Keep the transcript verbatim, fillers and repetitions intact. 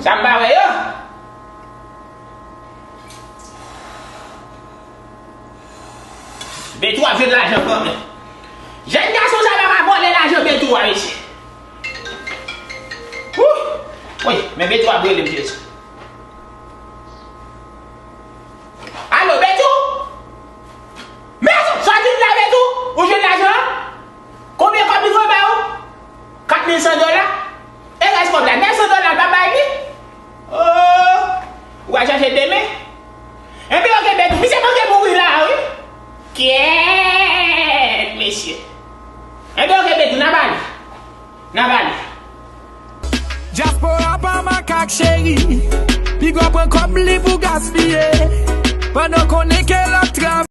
Sa m pa wè yo. Betou ap jwenn lajan kanmenm. Jèn gason sa pa ka vòlè lajan Betou a, mesye. Wouy! Wi, men Betou ap rele m, Jezi. Alo, Betou? Betou, sa w di m la, Betou? Ou jwenn lajan an? Konbyen kòb li voye ba ou? Kat mil san dola? E rès kòb la, nèf san dola l pa bay li? Oh! Ou a chache demen? Enben, oke, Betou, misye manke mouri la, wi. Kyèt, mesye. Enben, oke, Betou, n a pale. N a pale. Dyaspora pa makak, cheri. Piga pran kòb li pou gaspiye. Pandan konnen ke l ap travay.